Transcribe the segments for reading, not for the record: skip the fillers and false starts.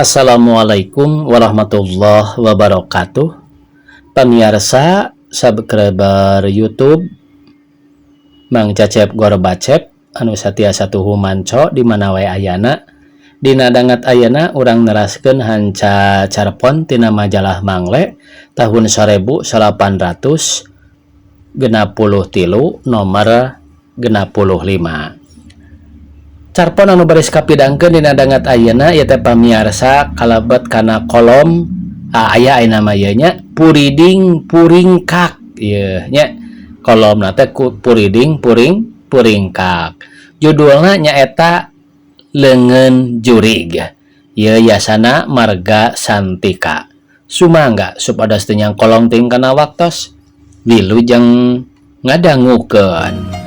Assalamualaikum warahmatullahi wabarakatuh. Pamiarsa subscriber YouTube Mang Cecep Gorbacep anu satiasa tuhu manco di mana wae ayana. Dina dangat ayana urang neraskeun hanca carpon tina majalah Mangle tahun 1863 nomor 65. Carpon anu baris kapidangkeun dina dangat ayeuna ieu teh pamiarsa kalebet kana kolom aya ayeuna mah ieu nya puriding puringkak ieu nya kolomna teh puriding puring puringkak. Judulna nyaeta Leungeun Jurig. Ieu yasana marga Santika. Sumangga supados teu nyangkolong teuing kana waktos wilujeng ngadangukeun.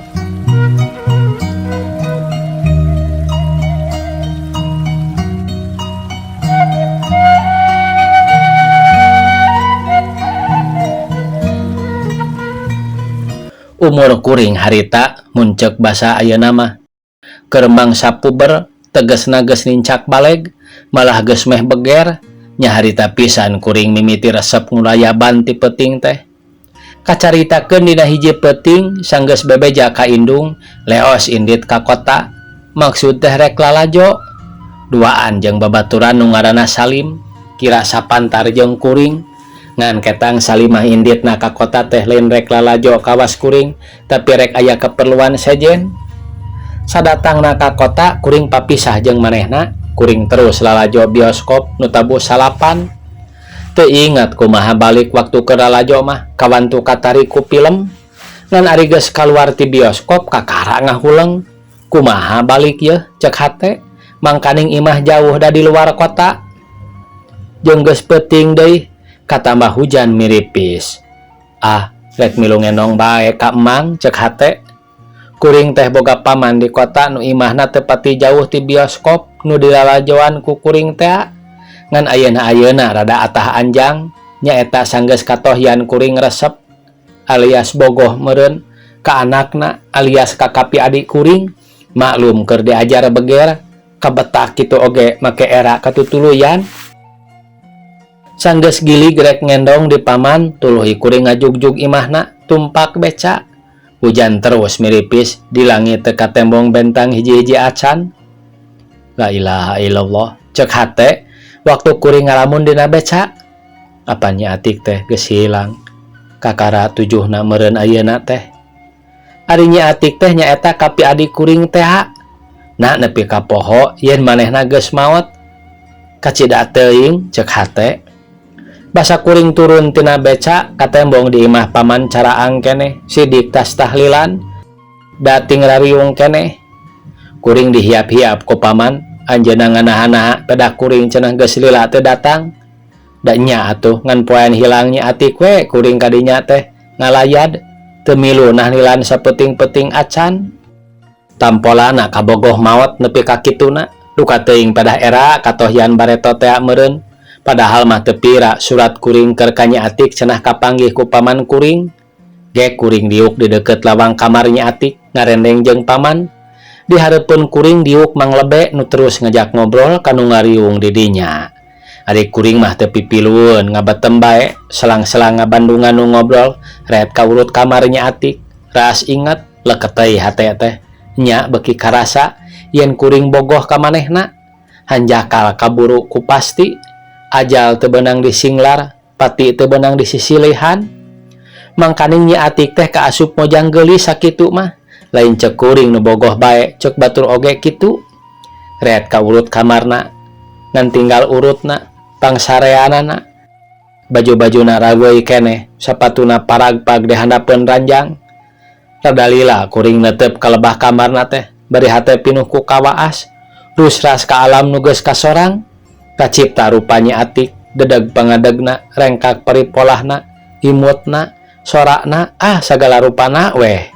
Umur kuring harita mun ceuk basa ayeuna mah keur mangsa puber tegesna geus nincak baleg malah geus meh beger nya harita pisan kuring mimiti resep ngulayaban ti peuting teh. Kacaritakeun dina hiji peuting sanggeus bebeja ka indung leos indit ka kota maksud teh rek lalajo duaan jeung babaturan nu ngaranna Salim kira sapantar jeung kuring ngan ketang Salimah inditna ka kota teh lain rek lalajo kawas kuring tapi rek aya keperluan sejen. Sadatangna ka kota kuring papisah jeung manehna kuring terus lalajo bioskop nu tabuh salapan. Teu ingat kumaha balik waktu keur lalajo mah kawantu katarik ku film ngan ari geus kaluar ti bioskop kakara ngahuleng kumaha balik yeuh ceuk hate mangkaning imah jauh da di luar kota jeung geus peuting deui katambah hujan miripis. Ah, rek milu ngendong bae ka emang ceuk hate. Kuring teh boga paman di kota nu imahna teu pati jauh ti bioskop nu dilalajoan ku kuring teh. Ngan ayeuna-ayeuna rada atah anjang nyaeta sanggeus katohyan kuring resep alias bogoh meureun ka anakna alias ka kapi adik kuring maklum keur diajar beger kabetak kitu oge make era katutuluyan. Sanggeus gilig rek ngendong di paman tuluy kuring ngajugjug imahna tumpak beca. Hujan terus miripis di langit teu katembong bentang hiji-hiji acan. La ilaha illallah ceuk hate waktu kuring ngalamun dina beca. Apan Nyi Atik teh geus hilang kakara tujuhna meureun ayeuna teh. Ari Nyi Atik teh nyaeta kapi adik kuring teh na nepi ka poho yen manehna geus maot. Kacida teuing ceuk hate. Basa kuring turun tina beca katembong di imah paman caraang keneh sidik tas tahlilan dating rariung keneh. Kuring dihiap-hiap ku paman anjeunna nganaha-naha pedah kuring cenah geus lila teu datang. Da nya atuh ngan poean hilang Nyi Atik we kuring kadinya teh ngalayad teu milu nahlilan sapeuting-peuting acan. Tampolana kabogoh maot nepi ka kituna duka teuing pedah era katohyan bareto tea meureun. Padahal mah teu pira surat kuring keur ka Nyi Atik cenah kapanggih ku paman kuring. Ge kuring diuk di deukeut lawang kamar Nyi Atik ngarendeng jeung paman. Di hareupeun kuring diuk Mang Lebe nu terus ngajak ngobrol ka nu ngariung di dinya. Ari kuring mah teu pipilueun ngabetem bae selang-selang ngabandungan nu ngobrol ret ka urut kamar Nyi Atik. Raas inget leketeuy hate teh nya beuki karasa yen kuring bogoh ka manehna. Hanjakal kaburu ku pasti ajal teu beunang disinglar pati teu beunang disisilihan. Mangkaning Nyi Atik teh kaasup mojang geulis sakitu mah lain ceuk kuring nu bogoh bae ceuk batur oge kitu. Ret ka urut kamarna ngan tinggal urutna pangsareanana baju-bajuna raweui keneh sapatuna paragpag di handapeun ranjang. Rada lila kuring netep ka lebah kamarna teh bari hate pinuh ku kawaas rusras ka alam nu geus kasorang. Kacipta rupa Nyi Atik dedeg pangadegna rengkak paripolahna imutna sorakna ah sagala rupana weh.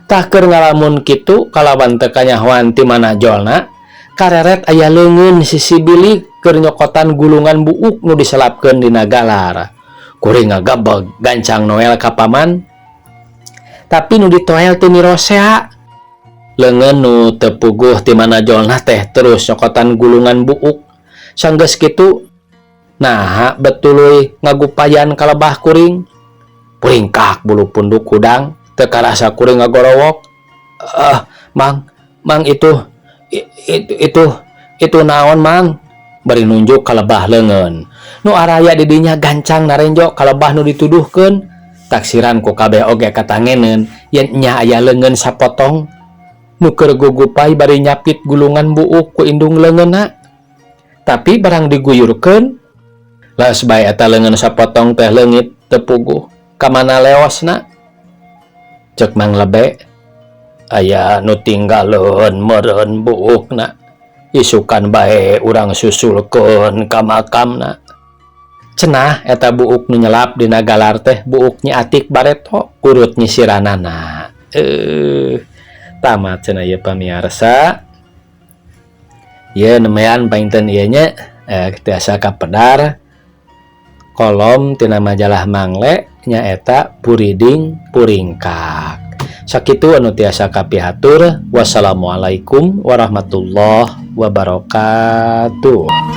Tah keur ngalamun kitu kalawan teu kanyahoan ti mana jolna kareret aya leungeun sisi bilik keur nyokotan gulungan buuk nu diselapkeun dina galar. Kuring ngagebeg gancang noel ka paman tapi nu ditoel teu mirosea. Leungeun nu teu puguh ti mana jolna teh terus nyokotan gulungan buuk. Sanggeus kitu naha bet tuluy ngagupayan ka lebah kuring? Puringkak bulu punduk hudang, teu karasa kuring ngagorowok. "Ah, Mang, Mang, itu naon, Mang?" Bari nunjuk ka lebah leungeun. Nu araya di dinya gancang narenjo ka lebah nu dituduhkeun. Taksiran ku kabeh oge katangeneun yen nya aya leungeun sapotong nu keur gugupay bari nyapit gulungan buuk ku indung leungeunna. Tapi barang diguyurkeun, leus bae eta leungeun sapotong teh leungit teu puguh. Kamana leosna? Cek Mang Lebe, "Aya nu tinggaleun meureun buukna. Isukan bae urang susulkeun ka makamna." Cenah eta buuk nu nyelap dina galar teh buuk Nyi Atik bareto urut nyisiranana. Tamat cenah ieu, pamiarsa. Ieu nemean panginten ieu nya, tiasa kapedar kolom tina majalah Mangle, nyaeta Puriding Puringkak. Sakitu anu tiasa kapihatur. Wassalamualaikum warahmatullahi wabarakatuh.